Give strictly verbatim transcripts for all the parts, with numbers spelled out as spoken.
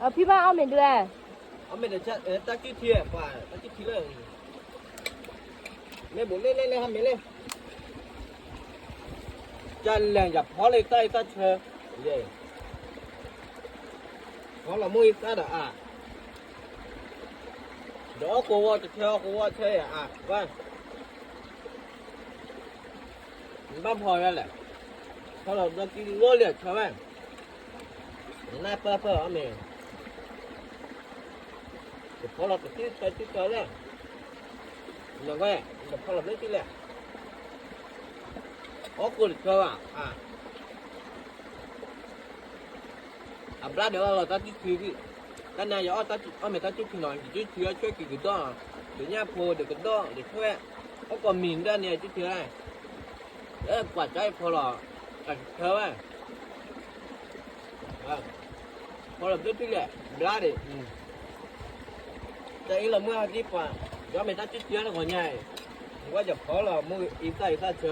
အဖိဘၣ်အီၣ်မ့ၢ်ဒုးလဲၣ်. အီၣ်မ့ၢ်ဒီး တၢ်ကံၢ်ထံ ပှၤ တၢ်ကံၢ်ထံလၢ မ့ၢ်ဘူးလဲၣ်လဲၣ်လဲၣ် ဟါမ့ၢ်လဲၣ်. ကလဲၤယၤဖီလၢအသၣ်အသၣ်ဆၢ, ယဲၢ်, ဖီလီၤမုၢ်အသၣ်ဒီးအါ, ဒီးအီၣ်ကဝီၤတဆၢအီၣ်ကဝီၤဆၢယၤအါ, ဝဲ နဘၣ်ဖီဝဲလဲၣ်, ဖီလီၤဘျီကံလီၤလၢဆၢဝဲ, နနၢ်ပၢၢ်ပၢၢ်အီၤမ့ၢ်, တဖီလီၤတဆၢတဆၢလဲၣ်, နဝဲ, နဖီလီၤဘျီကံလဲၣ်, အီၣ်ကိၢ်တဆၢဘၣ်, အါ အဘျါဒီးအီၣ်လီၤတၢ်စုထံ, တၢ်နၤယအီၣ်တၢ်စု, အီၣ်မ့ၢ်တၢ်စုထံနီၤ, ယစုထံအီၣ်ဆွဲက့ၤကဒီး, ဒီးညၣ်ဖိဒီးကဒီးဒီးဆွဲ, အီၣ်ကိးမံၤဒၣ်န့ၣ်စုထံ, လၢကွၢ်ကါအံၤဖီလီၤ, တၢ်ကဆၢဝဲ, ဖီလီၤဘျီတုၤလဲၣ်, ဘျါဒီး, တၢ်အံၤလီၤမုၢ်ဟဲဒ်ပှၤ, ယအီၣ်မ့ၢ်တၢ်စုထံတဂီၤညါအံၤ, နကွၢ်ယဖီလီၤမုၢ်ဂ့ၤအံသၣ်အံသၣ်ဆၢ,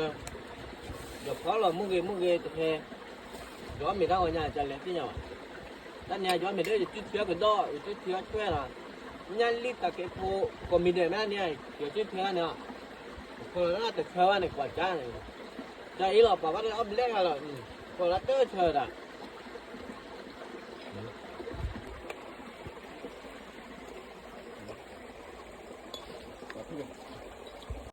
ယဖီလီၤမုၢ်ဂ့ၤမုၢ်ဂ့ၤတထဲ ယီမ့ၢ်တၢ်ဂီၤညါ ကလဲၤသ့ၣ်ညါဘၣ်, တၢ်န့ၣ်ယီမ့ၢ်ဒၣ်ယစုထံကဒီး ယစုထံဆွဲလီၤ, ညၣ်လံတၢ်ကဲဖိ, ကိးမံၤဒဲးမ့ၢ်န့ၣ်, ယစုထံန့ၣ်, ဖီလီၤတၢ်တဆၢဘၣ်န့ၣ် ကွၢ်ကါန့ၣ်, တၢ်အံၤလီၤပှၤဘၣ်ဒီးအီၣ်ဘျဲၣ်ဂၤလီၤ, ဖီလီၤတၢ်ဆၢဒၣ်